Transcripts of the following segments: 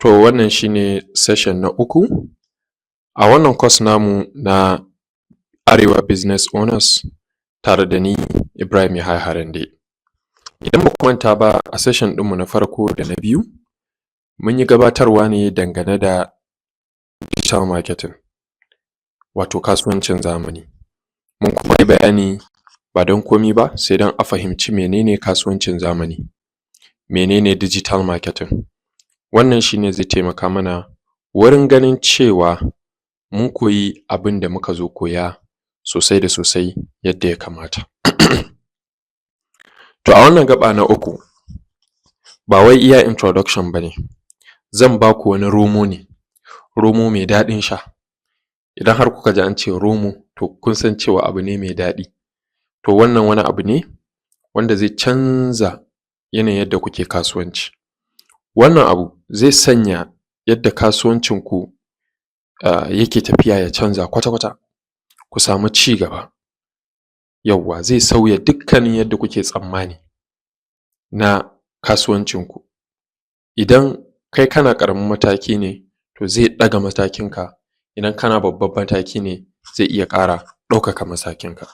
To wannan shi ne session na uku a wannan course namu na Arewa Business Owners, tare da ni, Ibrahim Yahaya Harande. Idan ba ku manta ba, a session ɗinmu na farko da na biyu, mun yi gabatarwa ne dangane da digital marketing, wato kasuwancin zamani. Mun kuma yi bayani ba don komai ba sai don a fahimci mene ne kasuwancin zamani, mene ne digital marketing. Wannan shi ne zai taimaka mana wurin ganin cewa mun koyi abin da muka zo koya sosai da sosai yadda ya kamata. To a wannan gaɓa na uku, ba wai iya introduction ba ne, zan ba ku wani romo ne, romo mai daɗin sha. Idan har kuka ji an ce romo, to kun san cewa abu ne mai daɗi. To wannan wani abu ne wanda zai canza yanayin yadda kuke kasuwanci. Wannan abu zai sanya yadda kasuwancinku yake tafiya ya canza kwata-kwata, ku samu cigaba. Yawwa, zai sauya dukkanin yadda kuke tsammani na kasuwancinku. Idan kai kana ƙaramin mataki ne, to zai ɗaga matakinka, idan kana babban mataki ne, zai iya ƙara ɗaukaka matakinka.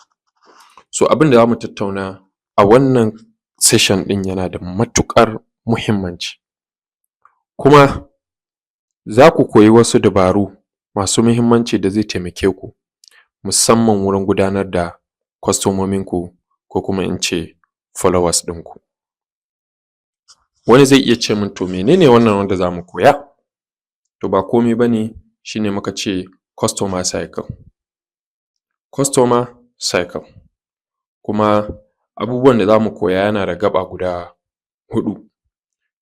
So abin da za mu tattauna a wannan session ɗin yana da matuƙar muhimmanci, kuma za ku koyi wasu dabaru masu muhimmanci da zai taimake ku, musamman wurin gudanar da kwastomominku, ko kuma in ce followers ɗinku. Wani zai iya ce min, to mene ne wannan wanda za mu koya? To ba komai ba ne, shi ne muka ce customer cycle. Customer cycle kuma, abubuwan da za mu koya yana da gaɓa guda huɗu,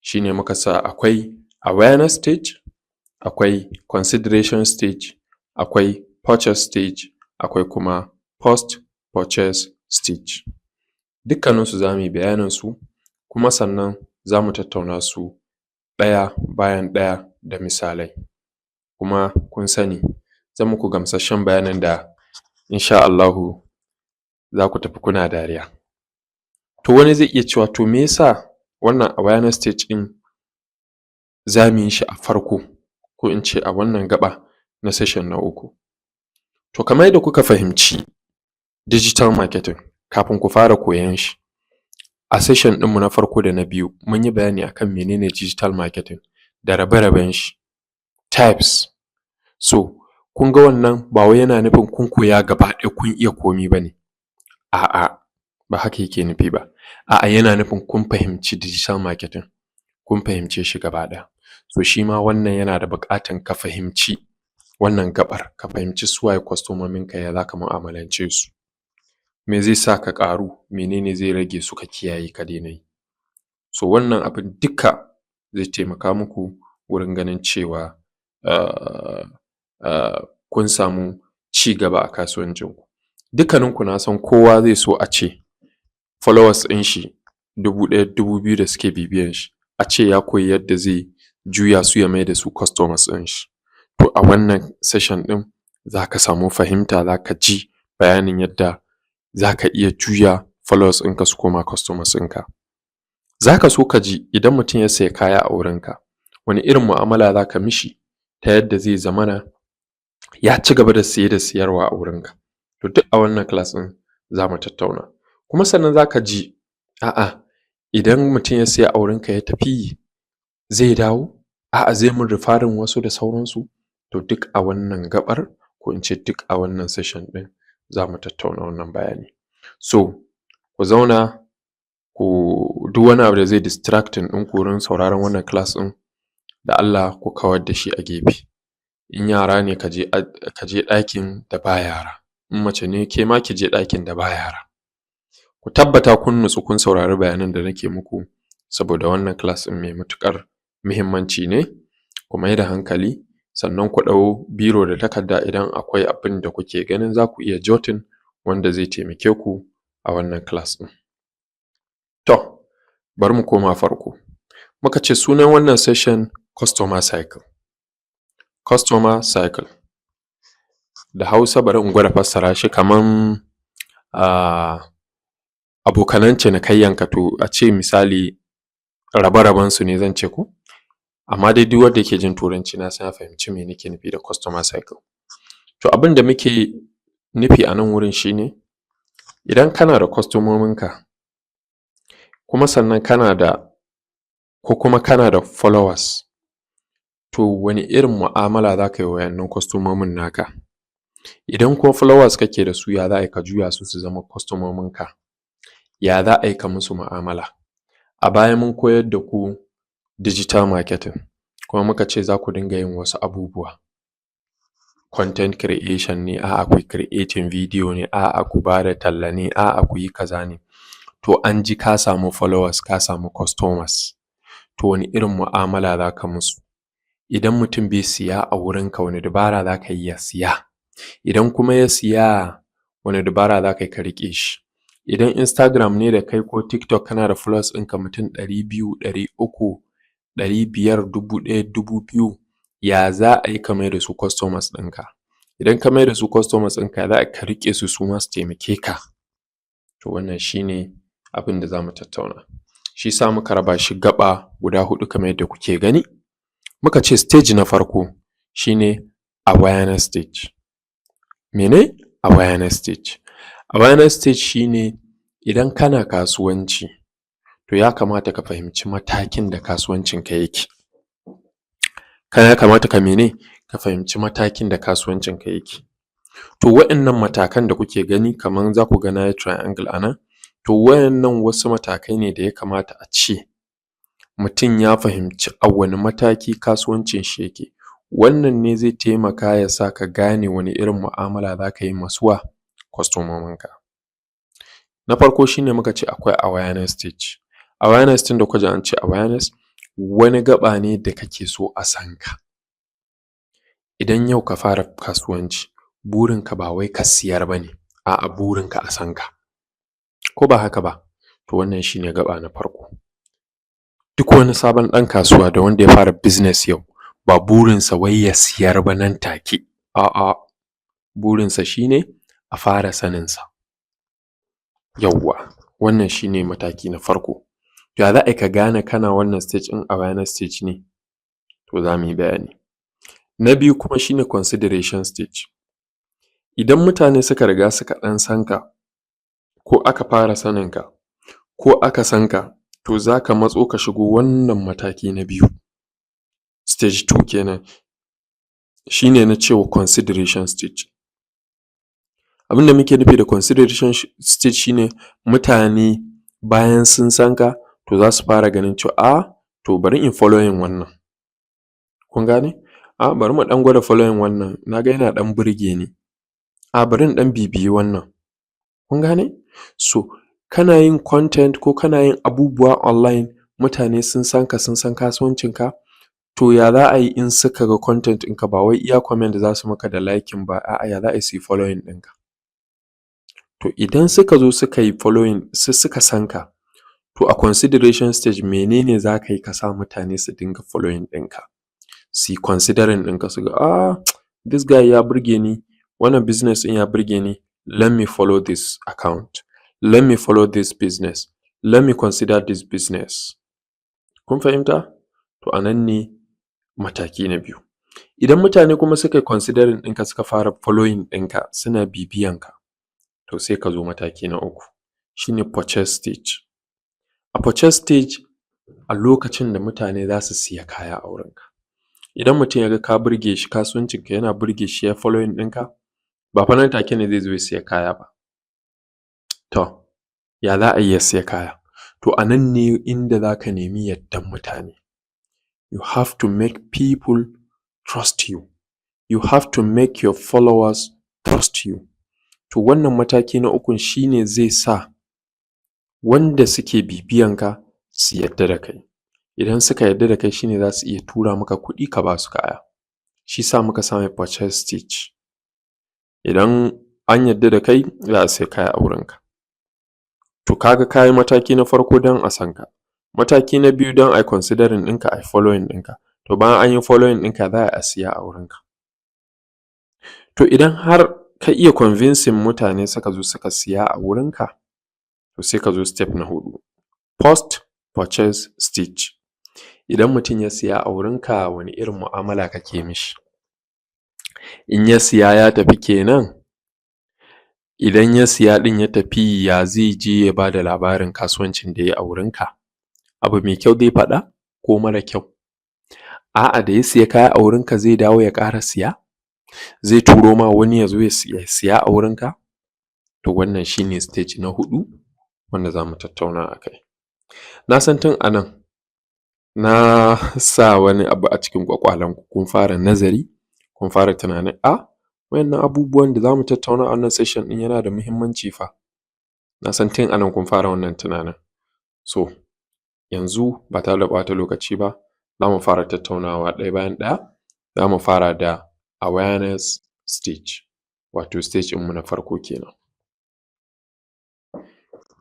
shi ne muka sa akwai awareness stage, akwai consideration stage, akwai purchase stage, akwai kuma post purchase stage. Dukkaninsu za mu yi bayaninsu, kuma sannan za mu tattauna su ɗaya bayan ɗaya da misalai. Kuma kun sani, zan muku gamsasshen bayanin da insha Allahu za ku tafi kuna dariya. To wani zai iya cewa, to me ya sa wannan awareness stage ɗin za mu yi shi a farko, ko in ce a wannan gaɓa na session na uku? To kamar yadda kuka fahimci digital marketing kafin ku fara koyon shi, a session ɗinmu na farko da na biyu, mun yi bayani akan mene ne digital marketing da rabe-raben shi, types. So kun ga, wannan ba wai yana nufin kun koya gaba ɗaya kun iya komai ba ne, a'a, ba haka yake nufi ba. A'a, yana nufin kun fahimci digital marketing, kun fahimce shi gaba ɗaya. So shi ma wannan yana da buƙatan ka fahimci wannan gaɓar, ka fahimci su waye kwastomominka, ya za ka mu'amalance su, me zai sa ka ƙaru, mene ne zai rage su, ka kiyaye ka daina yi. So wannan abun duka zai taimaka muku wurin ganin cewa kun samu cigaba a kasuwancinku. Dukkaninku na san kowa zai so a ce followers ɗin shi 1000, 2000 da suke bibiyan shi, a ce ya koyi yadda zai juya su ya maida su customers ɗin shi. To a wannan session ɗin za ka samu fahimta, za ka ji bayanin yadda za ka iya juya followers ɗinka su koma customers ɗinka. Za ka so ka ji, idan mutum ya siya kaya a wurinka, wani irin mu'amala za ka mishi ta yadda zai zamana ya cigaba da siye da siyarwa a wurinka. To duk a wannan class ɗin za mu tattauna. Kuma sannan za ka ji, a'a, idan mutum ya siya a wurinka ya tafi, zai dawo, a'a, zai min referring wasu da sauransu. To duk a wannan gaɓar, ko in ce duk a wannan session ɗin, za mu tattauna wannan bayani. So ku zauna ku, duk wani abu da zai distracting ɗinku wurin sauraron wannan class ɗin, da Allah ku kawar da shi a gefe. In yara ne, ka je ɗakin da ba yara, in mace ne ke ma, ki je ɗakin da ba yara. Ku tabbata kun nutsu kun saurari bayanan da nake muku, saboda wannan class ɗin mai matuƙar muhimmanci ne. Ku mai da hankali, sannan ku ɗau biro da takarda idan akwai abin da kuke ganin za ku iya jotting wanda zai taimake ku a wannan class ɗin. To bari mu koma farko. Muka ce sunan wannan session customer cycle. Customer cycle da Hausa, bari in gwada fassara shi kaman abokanan cinikayyanka. To a ce misali rabe-rabensu ne zan ce ko? Amma dai duk wanda yake jin Turanci na san ya fahimci me nake nufi da customer cycle. To, abin da muke nufi a nan wurin shi ne, idan kana da kwastomominka, kuma sannan kana da ko kuma kana da followers, to wane irin mu'amala za ka yi wa waɗannan kwastomomin naka? Idan kuma followers kake da su, ya za a yi ka juya su su zama kwastomominka? Ya za a yi ka musu mu'amala? A baya mun koyar da ku digital marketing, kuma muka ce za ku dinga yin wasu abubuwa, content creation ne, a'a, ku yi creating video ne, a'a, ku ba da talla ne, a'a, ku yi kaza ne. To, an ji ka samu followers, ka samu customers, to wane irin mu'amala za ka musu? Idan mutum bai siya a wurinka, wane dabara za ka yi ya siya? Idan kuma ya siya, wane dabara za ka yi ka riƙe shi? Idan Instagram ne da kai ko TikTok, kana da followers ɗinka mutum 200, 300, 500, 1000, 2000, ya za a yi ka mai da su customers ɗinka? Idan ka mai da su customers ɗinka, ya za a yi ka riƙe su, su ma su taimake ka? To, wannan shi ne abin da za mu tattauna. Shi ya sa muka raba shi gaɓa guda huɗu kamar yadda kuke gani. Muka ce stage na farko shi ne awareness stage. Mene awareness stage? Awareness stage shi ne idan kana kasuwanci, to ya kamata ka fahimci matakin da kasuwancinka yake. Ya kamata ka mene? Ka fahimci matakin da kasuwancinka yake. To, waɗannan matakan da kuke gani, kaman za ku ga na yi triangle a nan, to waɗannan wasu matakai ne da ya kamata a ce mutum ya fahimci a wane mataki kasuwancin shi yake. Wannan ne zai taimaka ya sa ka gane wane irin mu'amala za ka yi ma su wa? Kwastomominka. Na farko shi ne muka ce akwai awareness stage. Awareness, tunda kuka ji an ce awareness, wani gaɓa ne da kake so a san ka. Idan yau ka fara kasuwanci, burinka ba wai ka siyar ba ne, a'a, burinka a san ka, ko ba haka ba? To, wannan shi ne gaɓa na farko. Duk wani sabon ɗan kasuwa da wanda ya fara business yau, ba burinsa wai ya siyar ba nan take, a'a, burinsa shi ne a fara saninsa. Yawwa, wannan shi ne mataki na farko. Ya za a yi ka gane kana wannan stage ɗin awareness stage ne? To, za mu yi bayani. Na biyu kuma shi ne consideration stage. Idan mutane suka riga suka ɗan san ka, ko aka fara saninka, ko aka san ka, to za ka matso ka shigo wannan mataki na biyu, stage two kenan, shi ne na cewa consideration stage. Abin da muke nufi da consideration stage shi ne mutane bayan sun san ka, to za su fara ganin cewa, a, to bari in following wannan, kun gane? A, bari mu ɗan gwada following wannan, na ga yana ɗan burge ni, a, bari in ɗan bibiyi wannan, kun gane? So kana yin content ko kana yin abubuwa online, mutane sun san ka, sun san kasuwancinka, to ya za a yi in suka ga content ɗinka, ba wai iya comment za su maka da liking ba, a'a, ya za a yi su yi following ɗinka? To, idan suka zo suka yi following, suka san ka, to a consideration stage, mene ne za ka yi ka sa mutane su dinga following ɗinka, su yi considering ɗinka, su ga, ah, this guy ya burge ni, wannan business ɗin ya burge ni, let me follow this account, let me follow this business, let me consider this business. Kun fahimta? To, a nan ne mataki na biyu. Idan mutane kuma suka yi considering ɗinka, suka fara following ɗinka, suna bibiyanka, to sai ka zo mataki na uku, shi ne purchase stage. A purchase stage, a lokacin da mutane za su siya kaya a wurinka. Idan mutum ya ga ka burge shi, kasuwancinka yana burge shi, ya yi following ɗinka, ba fa nan take ne zai zo ya siya kaya ba. To, ya za a yi ya siya kaya? To, a nan ne inda za ka nemi yardan mutane. You have to make people trust you, you have to make your followers trust you. To, wannan mataki na ukun shi ne zai sa wanda suke bibiyanka su yarda da kai. Idan suka yarda da kai, shi ne za su iya tura maka kuɗi ka ba su kaya. Shi ya sa muka sa mai purchase stage. Idan an yarda da kai, za a sai kaya a wurinka. To, ka ga ka yi mataki na farko don a san ka, mataki na biyu don a yi considering ɗinka, a yi following ɗinka, to bayan an yi following ɗinka, za a siya a wurinka. To, idan har ka iya convincing mutane suka zo suka siya a wurinka, to sai ka zo step na huɗu, post purchase stage. Idan mutum ya siya a wurinka, wane irin mu'amala kake mishi? In ya siya ya tafi kenan? Idan ya siya ɗin ya tafi, ya zai je ya ba da labarin kasuwancin da ya yi a wurinka? Abu mai kyau zai faɗa ko mara kyau? A'a, da ya siya kaya a wurinka zai dawo ya ƙara siya? Zai turo ma wani ya zo ya siya a wurinka? To, wannan shi ne stage na huɗu wanda za mu tattauna a kai. Na san tun a nan na sa wani abu a cikin ƙwaƙwalenku, kun fara nazari, kun fara tunanin, a waɗannan abubuwan da za mu tattauna a wannan session ɗin yana da muhimmanci fa. Na san tun a nan kun fara wannan tunanin. So yanzu ba tare da ɓata lokaci ba, za mu fara tattaunawa ɗaya bayan ɗaya. Za mu fara da awareness stage, wato stage ɗinmu na farko kenan.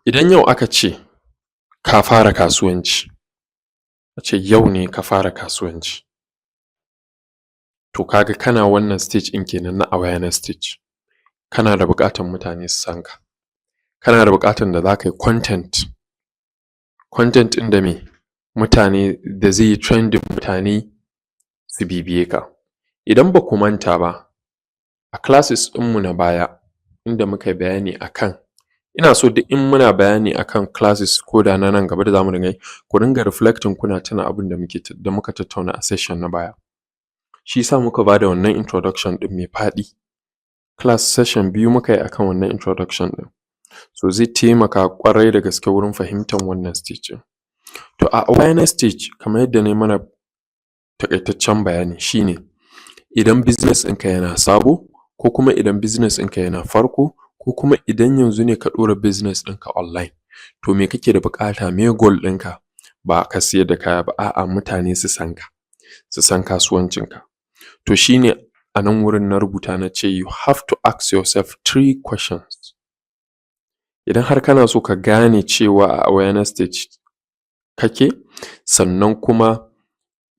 Idan yau aka ce ka fara kasuwanci, a ce yau ne ka fara kasuwanci, to ka ga kana wannan stage ɗin kenan na awareness stage. Kana da buƙatar mutane su san ka, kana da buƙatar da za ka yi content, content ɗin da me mutane da zai yi trending, mutane su bibiye ka. Idan ba ku manta ba, a classes ɗinmu na baya inda muka yi bayani akan, ina so duk in muna bayani akan classes ko da na nan gaba da za mu dinga yi, ku dinga reflecting, kuna tuna abin da muka tattauna a session na baya. Shi ya sa muka ba da wannan introduction ɗin mai faɗi. Class session biyu muka yi akan wannan introduction ɗin. So zai taimaka ƙwarai da gaske wurin fahimtar wannan stage ɗin. To, a awareness stage, kamar yadda na yi mana taƙaitaccen bayani, shi ne idan business ɗinka yana sabo, ko kuma idan business ɗinka yana farko, ko kuma idan yanzu ne ka ɗora business ɗinka online, to me kake da buƙata? Meye goal ɗinka? Ba ka siyar da kaya ba, a'a, mutane su san ka, su san kasuwancinka. To, shi ne a nan wurin na rubuta na ce you have to ask yourself three questions. Idan har kana so ka gane cewa a awareness stage kake, sannan kuma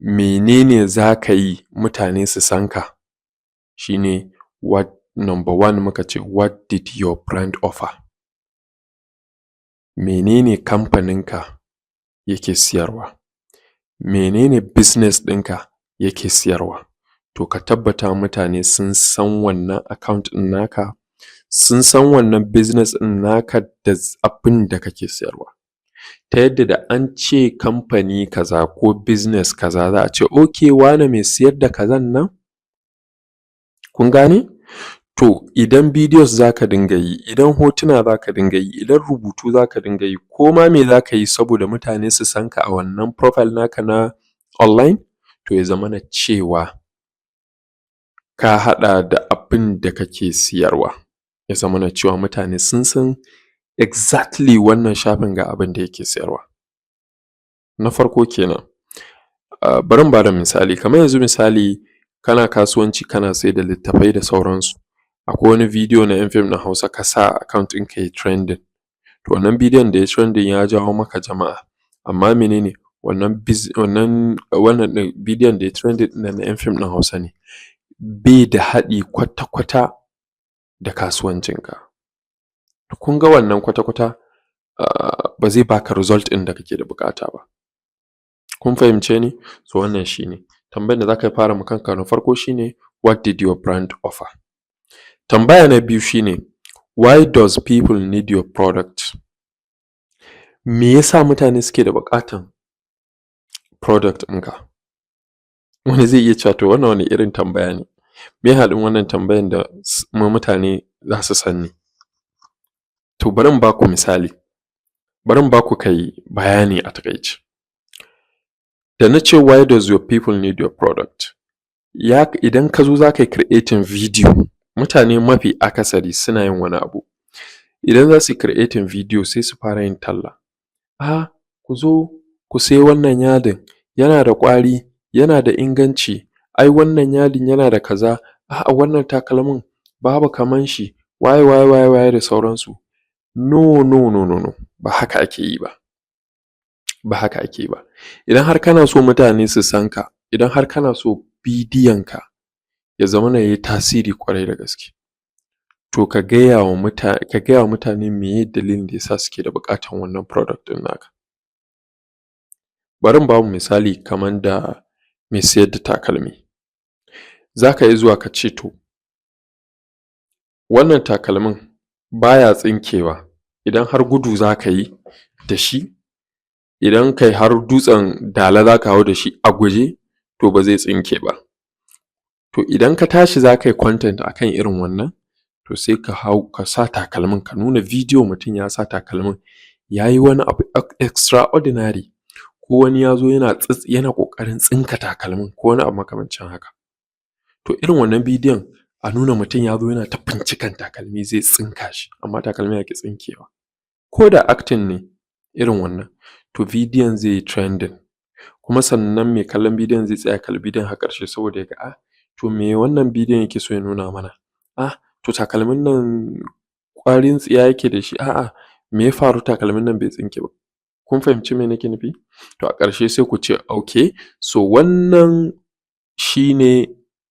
mene ne za ka yi mutane su san ka, shi ne what? Number one, muka ce, what did your brand offer? Mene ne kamfaninka yake siyarwa? Mene ne business ɗinka yake siyarwa? To, ka tabbata mutane sun san wannan account ɗin naka, sun san wannan business ɗin naka da abin da kake siyarwa. Ta yadda da an ce kamfani kaza ko business kaza, za a ce okay, wane mai siyar da kazan nan? Kun gane? To, idan videos za ka dinga yi, idan hotuna za ka dinga yi, idan rubutu za ka dinga yi, ko ma me za ka yi saboda mutane su san ka a wannan profile naka na online, to ya zamana cewa ka haɗa da abin da kake siyarwa. Ya zamana cewa mutane sun san exactly wannan shafin ga abin da yake siyarwa. Na farko kenan. Bari in ba da misali, kamar yanzu misali kana kasuwanci, kana saida littattafai da sauransu, akwai wani bidiyo na ‘yan fim ɗin Hausa ka sa a account ɗinka ya yi trending. To, wannan bidiyon da ya yi trending ya jawo maka jama'a, amma mene ne wannan ɗin? Bidiyon da ya yi trending ɗin nan na ‘yan fim ɗin Hausa ne, bai da haɗi kwata-kwata da kasuwancinka. Kun ga wannan kwata-kwata ba zai baka result ɗin da kake da buƙata ba. Kun fahimce ni? So wannan shi ne. Tambayan da za ka fara ma kanka na farko shi ne, what did your brand offer? Tambaya na biyu shi ne, why does people need your product? Me ya sa mutane suke da buƙatan product ɗinka? Wani zai iya cewa, to wannan wane irin tambaya ne? Meye haɗin wannan tambayan da mutane za su san ni? To, bari in ba ku misali, bari in ba ku kai bayani a taƙaice. Da na ce why does your people need your product? Idan ka zo za ka yi creating video, mutane mafi akasari suna yin wani abu. Idan za su yi creating video, sai su fara yin talla. A ku zo ku sai wannan yadin, yana da ƙwari, yana da inganci, ai wannan yadin yana da kaza, a'a, wannan takalmin babu kaman shi, waye waye waye da sauransu. No, no, no, no, ba haka ake yi ba, ba haka ake yi ba. Idan har kana so mutane su san ka, idan har kana so bidiyonka ya zamana ya yi tasiri ƙwarai da gaske, to ka gaya wa mutane meye dalilin da ya sa suke da buƙatan wannan product ɗin naka. Bari in ba ku misali. Idan Bari in ba mu misali kaman da mai siyar da takalmi. Za ka iya zuwa ka ce, to, wannan takalmin ba ya tsinkewa idan har gudu za ka yi da shi, idan kai har dutsen Dala za ka hau da shi a guje, to ba zai tsinke ba. To idan ka tashi za ka yi content a kan irin wannan, to sai ka hau ka sa takalmin, ka nuna bidiyo mutum ya sa takalmin ya yi wani abu extraordinary, ko wani ya zo yana ƙoƙarin tsinka takalmin, ko wani abu makamancin haka. To irin wannan bidiyon, a nuna mutum ya zo yana ta fincikan takalmi zai tsinka shi, amma takalmin ya ƙi tsinkewa. Ko da acting ne irin wannan, to bidiyon zai yi trending, kuma sannan mai kallon bidiyon zai tsaya ya kalli bidiyon har ƙarshe saboda ya ga, ah, to me wannan bidiyon yake so ya nuna mana? Ah, to takalmin nan ƙwarin tsiya yake da shi? A'a, me ya faru takalmin nan bai tsinke ba? Kun fahimci me nake nufi? To a ƙarshe sai ku ce, okay, so wannan shi ne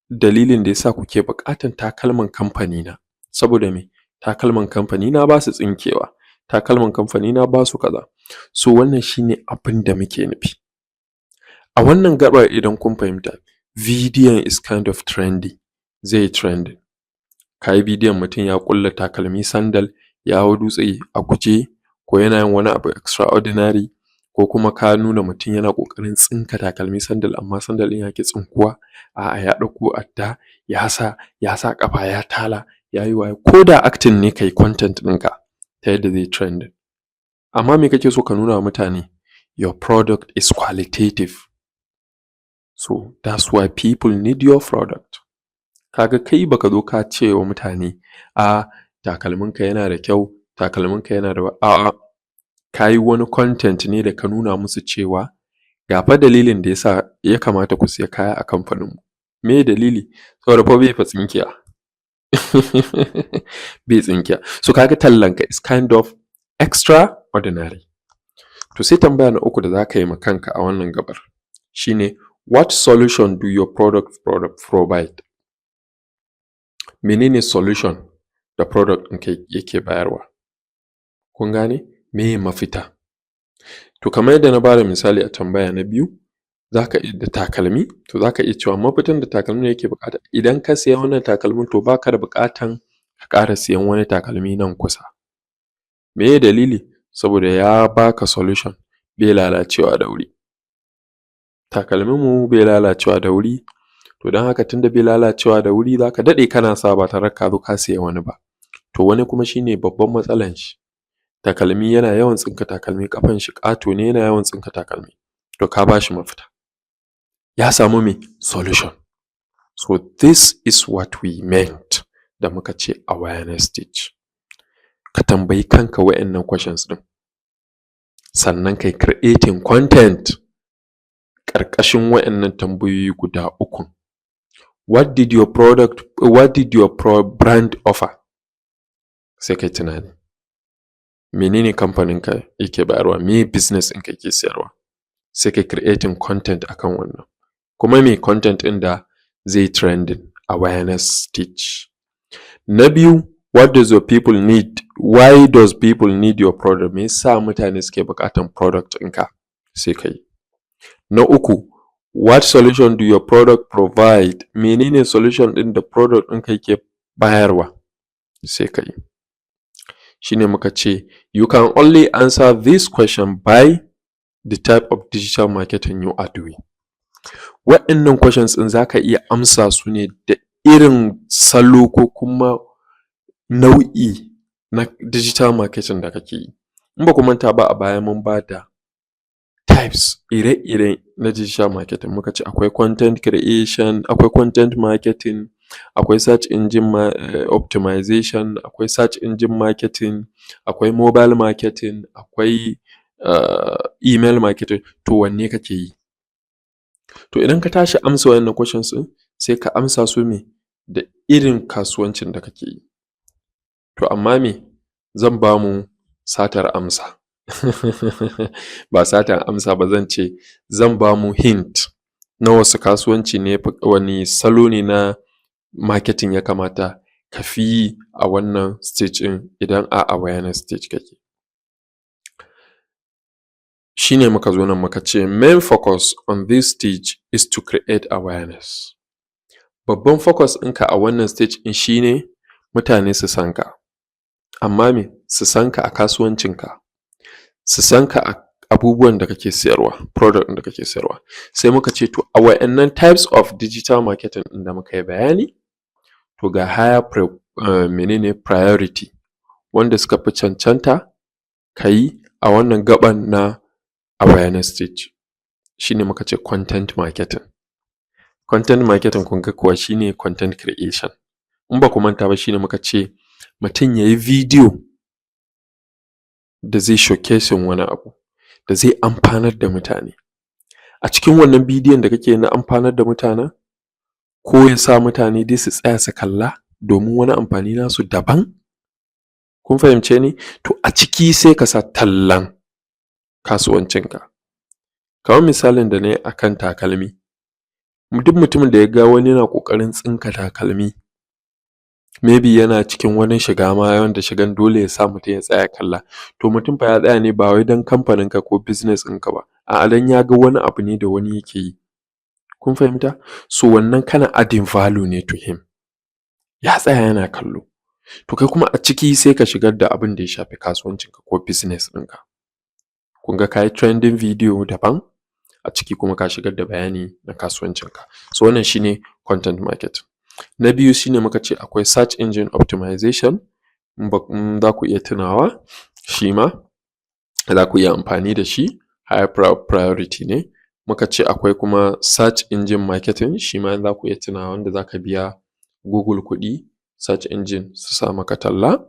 dalilin da ya sa kuke buƙatar takalman kamfanina, saboda me? Takalman kamfanina ba su tsinkewa, takalman kamfanina ba su kaza. So wannan shi ne abin da muke nufi. A wannan gaɓar, idan kun fahimta, bidiyon is kind of trendy, zai yi trending. Ka yi bidiyon mutum ya ƙulla takalmi sandal ya hau dutse a guje, ko yana yin wani abu extraordinary, ko kuma ka nuna mutum yana ƙoƙarin tsinka takalmi sandal, amma sandal ɗin ya ƙi tsinkuwa, a'a, ya ɗauko adda ya sa ƙafa ya tala, ya yi waye. Ko da acting ne, ka yi content ɗinka ta yadda zai yi trending. Amma me kake so ka nuna wa mutane? Your product is qualitative. So that's why people need your product. Ka ga kai baka zo ka ce wa mutane, a takalminka yana da kyau, takalminka yana da, a'a, ka yi wani content ne da ka nuna musu cewa ga fa dalilin da ya sa ya kamata ku siya kaya a kamfaninmu. Meye dalili? Saboda fa bai fa tsinkewa. Bai tsinkewa. So ka ga tallanka is kind of extraordinary. To sai tambaya na uku da za ka yi ma kanka a wannan gaɓar shi ne, what solution do your product provide? Mene ne solution da product ɗinka yake bayarwa? Kun gane? Meye mafita? To kamar yadda na ba da misali a tambaya na biyu, za ka iya da takalmi, to za ka iya cewa mafitan da takalmin yake buƙata, idan ka siya wannan takalmin, to ba ka da buƙatan ka ƙara siyan wani takalmi nan kusa. Meye dalili? Saboda ya baka solution, bai lalacewa da wuri. Takalminmu bai lalacewa da wuri, to don haka tunda bai lalacewa da wuri, za ka daɗe kana sawa ba tare da ka zo ka siya wani ba. To wani kuma shi ne babban matsalan shi, takalmi yana yawan tsinka takalmi, ƙafan shi ƙato ne, yana yawan tsinka takalmi, to ka ba shi mafita. Ya samu me? Solution. So this is what we meant da muka ce awareness stage. Ka tambayi kanka waɗannan questions ɗin, sannan kai creating content ƙarƙashin waɗannan tambayoyi guda ukun. What did your brand offer? Sai kai tunani. Mene ne kamfaninka yake bayarwa? Meye business ɗinka yake siyarwa? Sai kai creating content akan wannan. Kuma me content ɗin da zai trending? Awareness stage. Na biyu, what does your people need? Why does people need your product? Me yasa mutane suke buƙatan product ɗinka? Sai ka yi. Na uku, what solution do your product provide? Mene ne solution ɗin da product ɗinka yake bayarwa? Sai ka yi. Shi ne muka ce you can only answer this question by the type of digital marketing you are doing. Waɗannan questions ɗin za ka iya amsa su ne da irin salo ko kuma nau'i na digital marketing da kake yi. In ba ku manta ba, a baya mun ba da types, ire-ire na digital marketing. Muka ce akwai content creation, akwai content marketing, akwai search engine optimization, akwai search engine marketing, akwai mobile marketing, akwai email marketing. To wanne kake yi? To idan ka tashi amsa waɗannan questions ɗin, sai ka amsa su me? Da irin kasuwancin da kake yi. To amma me? Zan ba mu satar amsa. Ba satar amsa ba zan ce, zan ba mu hint na wasu kasuwanci ne, wani salo ne na marketing ya kamata ka fi yi a wannan stage ɗin idan a awareness stage kake. Shi ne Shi ne muka zo nan muka ce main focus on this stage is to create awareness. Babban focus ɗinka a wannan stage ɗin shi ne mutane su san ka, amma me? Su san ka a kasuwancinka, su san ka a abubuwan da kake siyarwa, product ɗin da kake siyarwa. Sai muka ce to, a wa'innan types of digital marketing ɗin da muka yi bayani, to ga higher mene ne priority wanda suka fi cancanta ka yi a wannan gaɓan na awareness stage. Shi ne muka ce content marketing. Content marketing, kun ga kuwa shi ne content creation. In ba ku manta ba, shi ne muka ce mutum ya yi video da zai showcasing wani abu da zai amfanar da mutane. A cikin wannan bidiyon da kake na amfanar da mutanen, ko ya sa mutane dai su tsaya su kalla domin wani amfani nasu daban. Kun fahimce ni? To, a ciki sai ka sa tallan kasuwancinka. Kamar misalin da na yi a kan takalmi, duk mutumin da ya ga wani yana ƙoƙarin tsinka takalmi, maybe yana cikin wani shiga ma wanda shigan dole ya sa mutum ya tsaya ya kalla. To, mutum fa ya tsaya ne ba wai don kamfaninka ko business ɗinka ba, a'a, don ya ga wani abu ne da wani yake yi. Kun fahimta? So wannan kana adding value ne to him. Ya tsaya yana kallo. To, kai kuma a ciki sai ka shigar da abin da ya shafi kasuwancinka ko business ɗinka. Kun ga ka yi trending video daban, a ciki kuma ka shigar da bayani na kasuwancinka. So wannan shi ne content marketing. Na biyu shi ne muka ce akwai search engine optimization, in za ku iya tunawa, shi ma za ku iya amfani da shi, high priority ne. Muka ce akwai kuma search engine marketing, shi ma in za ku iya tunawa, wanda za ka biya Google kuɗi, search engine su sa maka talla.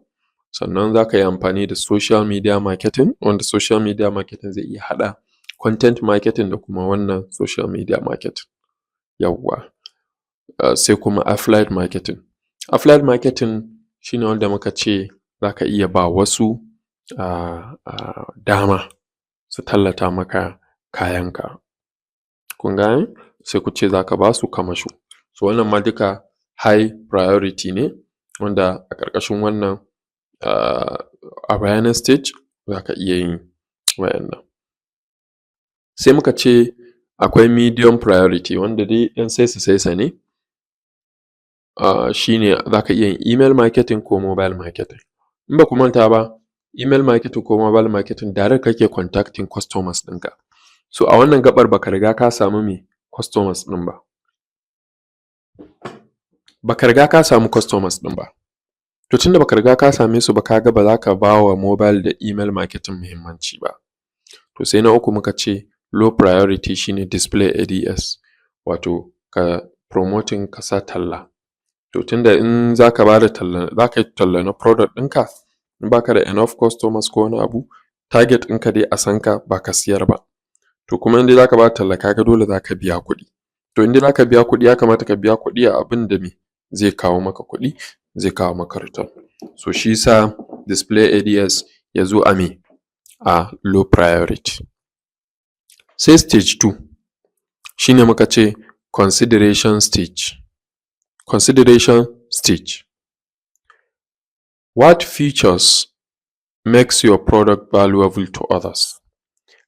Sannan za ka yi amfani da social media marketing, wanda social media marketing zai iya haɗa content marketing da kuma wannan social media marketing. Yawwa. Sai kuma affiliate marketing. Affiliate marketing shi ne wanda muka ce za ka iya ba wasu dama su tallata maka kayanka. Kun gane? Sai ku ce za ka ba su kamasho. So wannan ma duka high priority ne, wanda a ƙarƙashin wannan awareness stage za ka iya yin waɗannan. Sai muka ce akwai medium priority, wanda dai ɗan saisa-saisa ne, shi ne za ka iya yin email marketing ko mobile marketing. In ba ku manta ba, email marketing ko mobile marketing, direct kake contacting customers ɗinka. So a wannan gaɓar ba ka riga ka samu me customers ɗin ba. Ba ka riga ka samu customers ɗin ba. To, tunda ba ka riga ka same su ba, ka ga ba za ka ba wa mobile da email marketing muhimmanci ba. To, sai na uku muka ce low priority, shi ne display ads, wato ka promoting, ka sa talla. To, tunda in za ka ba da talla, za ka yi talla na product ɗinka, in ba ka da enough customers ko wani abu, target ɗinka dai a san ka, ba ka siyar ba. To, kuma in dai za ka ba da talla, ka ga dole za ka biya kuɗi. To, in dai za ka biya kuɗi, ya kamata ka biya kuɗi a abin da me zai kawo maka kuɗi, zai kawo maka return. So shi ya sa display ads ya zo a me? A low priority. Sai stage two, shi ne muka ce consideration stage. Consideration stage. What features makes your product valuable to others?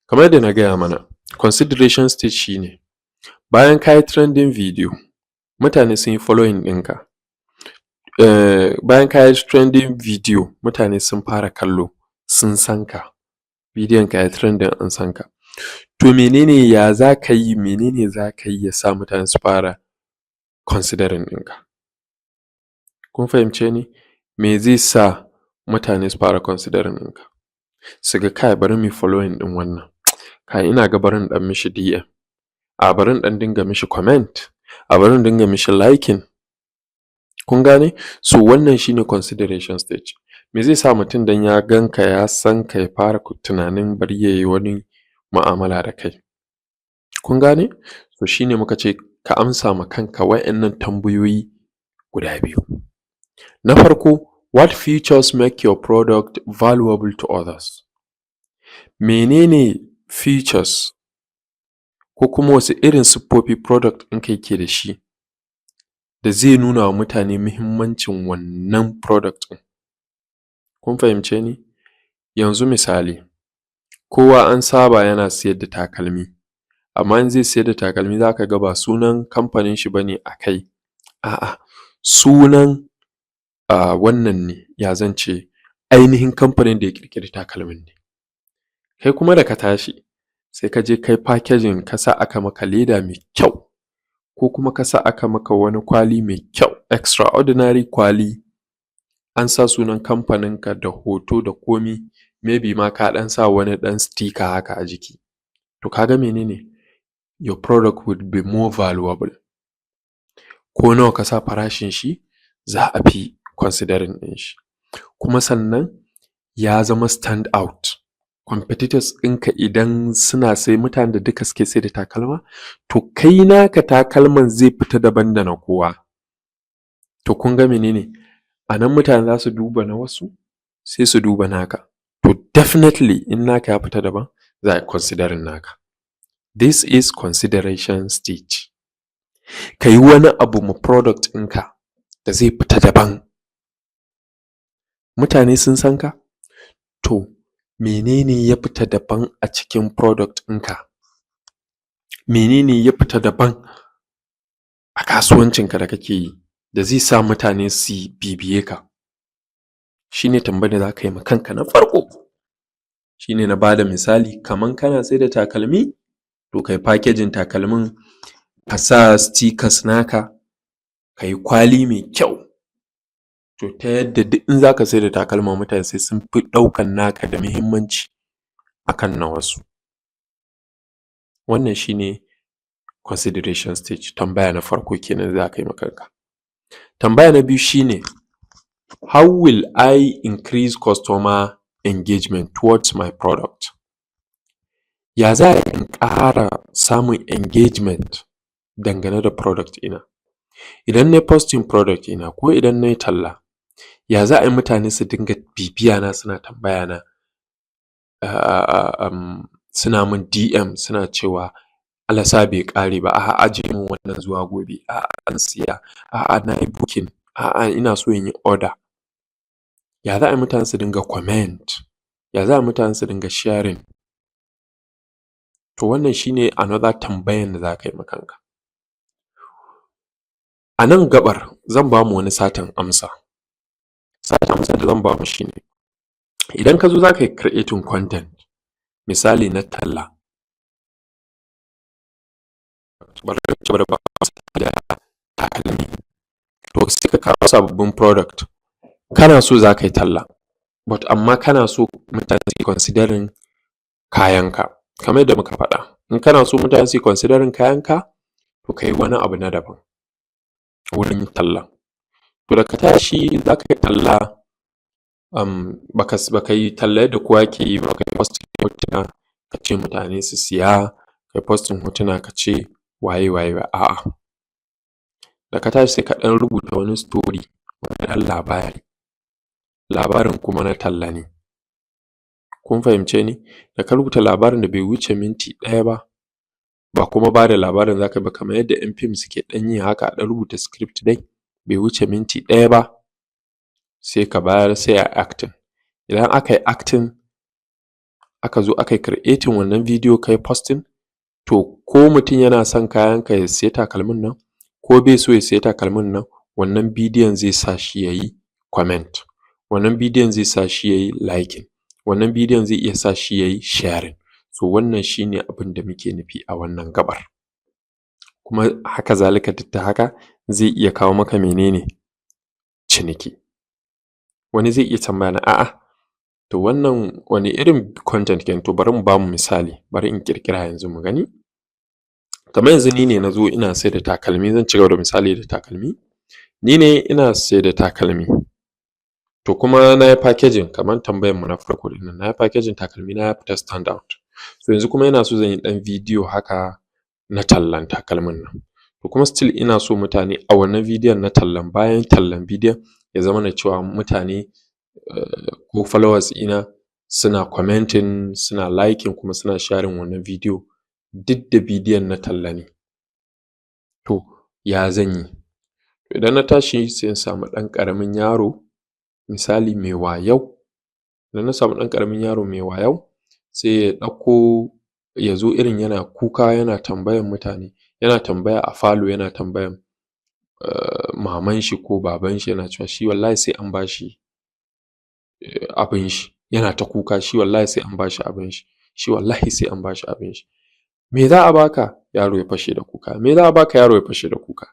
Kamar yadda na gaya mana, consideration stage shi ne bayan ka yi trending video, mutane sun yi following ɗinka, bayan ka yi trending video, mutane sun fara kallo, sun san ka, bidiyon ka ya yi trending, an san ka. To, mene ne ya za ka yi, mene ne za ka yi ya sa mutane su fara considering ɗinka? Kun fahimce ni? Me zai sa mutane su fara considering ɗinka? Su ga, kai, bari mu yi following ɗin wannan, kai, ina ga bari in ɗan mishi DM, a bari in ɗan dinga mishi comment, a bari in dinga mishi liking. Kun gane? So wannan shi ne consideration stage. Me zai sa mutum don ya gan ka, ya san ka, ya fara tunanin bari ya yi wani mu'amala da kai? Kun gane? To, shi ne muka ce ka amsa ma kanka waɗannan tambayoyi guda biyu. Na farko, what features make your product valuable to others? Mene ne features ko kuma wasu irin siffofi product ɗinka yake da shi da zai nuna wa mutane muhimmancin wannan product ɗin? Kun fahimce ni? Yanzu misali, Kowa an saba yana siyar da takalmi, amma in zai siyar da takalmi za ka ga ba sunan kamfanin shi ba ne a kai, a'a, sunan wannan ne, ya zan ce, ainihin kamfanin da ya ƙirƙiri takalmin ne. Kai kuma da ka tashi sai ka je ka yi packaging, ka sa aka maka leda mai kyau, ko kuma ka sa aka maka wani kwali mai kyau, extraordinary kwali, an sa sunan kamfaninka da hoto da komi, maybe ma ka ɗan sa wani ɗan sticker haka a jiki. To ka ga mene ne? Your product will be more valuable. Ko nawa ka sa farashin shi, za a fi considering ɗin shi. Kuma sannan ya zama stand out. Competitors ɗinka idan suna sai, mutanen da duka suke sai da takalma, to kai naka takalman zai fita daban da na kowa. To kun ga mene ne? A nan mutane za su duba na wasu, sai su duba naka. To definitely in naka ya fita daban, za a yi considering naka. This is consideration stage. Ka yi wani abu ma product ɗinka da zai fita daban. Mutane sun san ka? To mene ne ya fita daban a cikin product ɗinka? Mene ne ya fita daban a kasuwancinka da kake yi da zai sa mutane su bibiye ka? Shi ne tambayar da za ka yi ma kanka na farko. Shi ne na ba da misali kaman kana sai da takalmi, to kai packaging takalmin, ka sa stickers naka, ka yi kwali mai kyau, to ta yadda duk in za ka sai da takalma, mutane sai sun fi ɗaukan naka da muhimmanci a kan na wasu. Wannan shi ne consideration stage, tambaya na farko kenan da za ka yi ma kanka. Tambaya na biyu shi ne, how will I increase customer engagement towards my product? Ya za a yi in ƙara samun engagement dangane da product ɗina? Idan nai posting product ɗina ko idan nai talla, ya za a yi mutane su dinga bibiyana, suna tambaya na, suna min DM, suna cewa Allah sa bai ƙare ba, a'a, ajiye min wannan zuwa gobe, a'a, an siya, a'a, na yi booking, a'a, ina so in yi order. Ya za a yi mutane su dinga comment? Ya za a yi mutane su dinga sharing? To wannan shi ne another tambayan da za ka yi ma kanka. A nan gaɓar zan ba mu wani satan amsa. Satan amsar da zan ba mu shi ne, idan ka zo za ka yi creating content, misali na talla, bari in cigaba da ba misali da takalmi, to sai ka kawo sababbin product, kana so za ka yi talla, but amma kana so mutane su yi considering kayanka. Kamar yadda muka faɗa, in kana so mutane su yi considering kayanka, to ka yi wani abu na daban wurin tallan. To da ka tashi za ka yi talla, ba ka yi talla yadda kowa yake yi ba, ka yi posting hotuna ka ce mutane su siya, ka yi posting hotuna ka ce waye waye ba, a'a. Da ka tashi sai ka ɗan rubuta wani story, wani ɗan labari, labarin kuma na talla ne. Kun fahimce ni? Da ka rubuta labarin da bai wuce minti 1 ba, ba kuma ba da labarin za ka yi ba kamar yadda ‘yan fim suke ɗan yi haka, a ɗan rubuta script dai bai wuce minti 1 ba, sai ka bayar, sai a yi acting. Idan aka yi acting, aka zo aka yi creating wannan bidiyo, ka yi posting, to ko mutum yana son kayanka ya siya takalmin nan, ko bai so ya siya takalmin nan, wannan bidiyon zai sa shi ya yi comment, wannan bidiyon zai sa shi ya yi liking, wannan bidiyon zai iya sa shi ya yi sharing. So wannan shi ne abin da muke nufi a wannan gaɓar. Kuma haka zalika, duk da haka zai iya kawo maka mene ne? Ciniki. Wani zai iya tambaya na, a'a, to wannan wane irin content kenan? To bari in ba mu misali, bari in ƙirƙira yanzu mu gani. Kamar yanzu ni ne na zo ina saida takalmi, zan cigaba da misali da takalmi. Ni ne ina saida takalmi, to kuma na yi packaging kamar tambayar mu na farko ɗin nan, na yi packaging takalmina ya fita stand out. To yanzu kuma ina so zan yi ɗan bidiyo haka na tallan takalmin nan. To kuma still ina so mutane a wannan bidiyon na tallan, bayan tallan bidiyon, ya zamana cewa mutane ko followers ɗina suna commenting, suna liking, kuma suna sharing wannan bidiyo, duk da bidiyon na talla ne. To ya zan yi? Idan na tashi sai in samu ɗan ƙaramin yaro, misali mai wayau, idan na samu ɗan ƙaramin yaro mai wayau, sai Sai ya ɗauko, ya zo irin yana kuka, yana tambayan mutane, yana tambaya a falo, yana tambayan maman shi ko baban shi, yana cewa shi wallahi sai an ba shi abin shi. Yana ta kuka, shi wallahi sai an ba shi abin shi, shi wallahi sai an ba shi abin shi. "Me za a baka?" Yaro ya fashe da kuka. "Me za a baka?" Yaro ya fashe da kuka.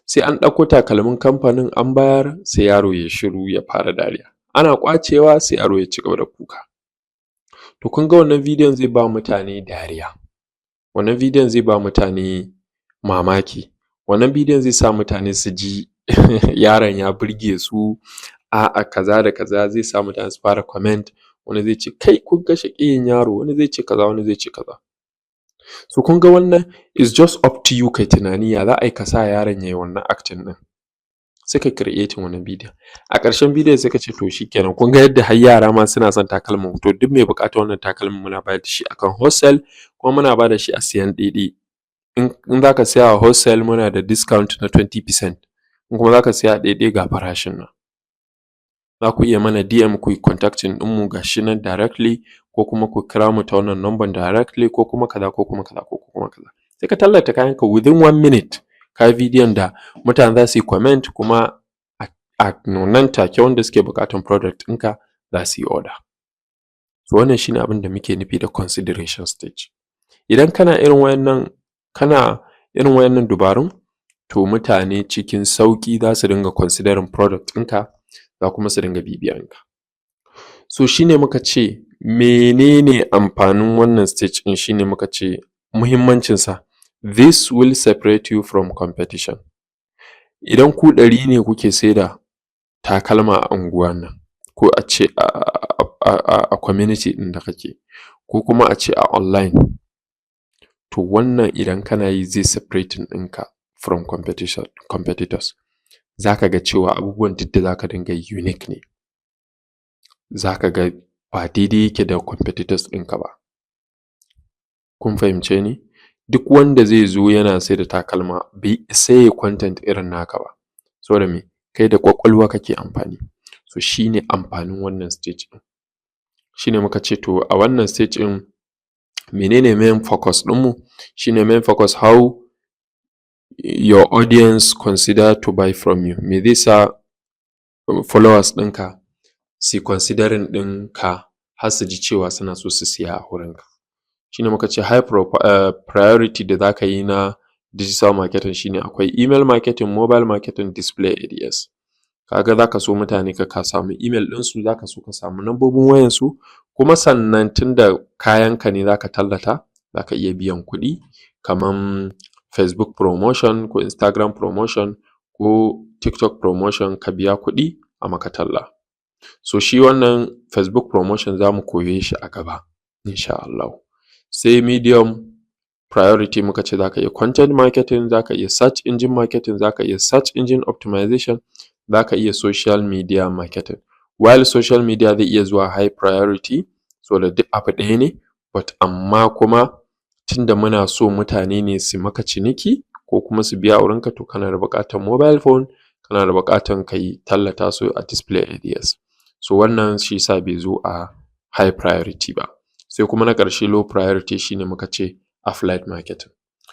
Sai an ɗauko takalmin kamfanin an bayar, sai yaro ya shiru, ya fara dariya. Ana ƙwacewa, sai yaro ya ci gaba da kuka. To, kun ga wannan bidiyon zai ba mutane dariya, wannan bidiyon zai ba mutane mamaki, wannan bidiyon zai sa mutane su ji yaron ya burge su, a'a, kaza da kaza. Zai sa mutane su fara comment. Wani zai ce, "Kai, kun ga shaƙiyin yaro." Wani zai ce kaza, wani zai ce kaza. So kun ga wannan is just up to you. Kai tunani ya za a yi ka sa yaron ya yi wannan acting ɗin, sai kai creating wannan bidiyon. A ƙarshen bidiyon sai ka ce, "To shikenan, kun ga yadda har yara ma suna son takalman. To, duk mai buƙatar wannan takalmin, muna bayar da shi akan wholesale, kuma muna ba da shi a siyan ɗaiɗai. In za ka siya a wholesale, muna da discount na 20%. In kuma za ka siya a ɗaiɗai, ga farashin nan. Za ku iya mana DM, ku yi contacting ɗinmu, ga shi nan directly, ko kuma ku kira mu ta wannan number directly, ko kuma kaza, ko kuma kaza, ko kuma kaza." Sai ka tallata kayanka within one minute. Ka yi bidiyon da mutane za su yi comment, kuma a nan take wanda suke buƙatar product ɗinka za su yi order. So wannan shi ne abin da muke nufi da consideration stage. Idan kana irin waɗannan, kana irin waɗannan dabarun, to mutane cikin sauƙi za su dinga considering product ɗinka, za kuma su dinga bibiyanka. So shi ne muka ce, mene ne amfanin wannan stage ɗin? Shi ne muka ce muhimmancinsa, this will separate you from competition. Idan ku 100 ne kuke saida takalma a unguwan nan, ko a ce a community ɗin da kake, ko kuma a ce a online, to wannan idan kana yi zai separating ɗinka from competition, competitors. Za ka ga cewa abubuwan duk da za ka dinga yi unique ne, za ka ga ba daidai yake da competitors ɗinka ba. Kun fahimce ni? Duk wanda zai zo yana saida takalma bai isa ya yi content irin naka ba. Saboda me? Kai da ƙwaƙwalwa kake amfani. So shi ne amfanin wannan stage ɗin. Shi ne muka ce, to, a wannan stage ɗin mene ne main focus ɗinmu? Shi ne main focus, how your audience consider to buy from you. Me zai sa followers ɗinka su yi considering ɗinka har su ji cewa suna so su siya a wurinka? Shi ne muka ce high priority da za ka yi na digital marketing shi ne akwai email marketing, mobile marketing, display ads. Ka ga za ka so mutane ka samu email ɗinsu, za ka so ka samu lambobin wayansu, kuma sannan tunda kayanka ne za ka tallata, za ka iya biyan kuɗi kaman Facebook promotion ko Instagram promotion ko TikTok promotion, ka biya kuɗi a maka talla. So shi wannan Facebook promotion za mu koye shi a gaba insha Allahu. Sai medium priority, muka ce za ka iya content marketing, za ka iya search engine marketing, za ka iya search engine optimization, za ka iya social media marketing. While social media zai iya zuwa high priority saboda duk abu ɗaya ne, but amma kuma tunda muna so mutane ne su maka ciniki ko kuma su biya a wurinka, to kana da buƙatar mobile phone, kana da buƙatar ka yi tallata su a display ads. So wannan shi ya sa bai zo a high priority ba. Sai kuma na ƙarshe, low priority, shi ne muka ce affiliate marketing.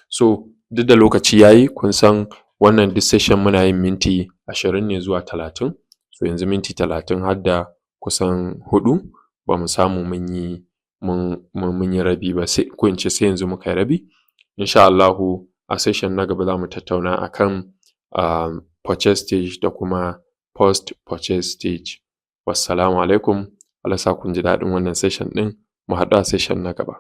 So duk da lokaci ya yi, kun san wannan duk session muna yin minti 20 ne zuwa 30. So yanzu minti 30 har da kusan 4, ba mu samu mun yi rabi ba, sai ko in ce sai yanzu muka yi rabi. Insha Allahu a session na gaba za mu tattauna akan purchase stage da kuma post purchase stage. Wassalamu alaikum. Allah sa kun ji daɗin wannan session ɗin. Mu haɗu a session na gaba.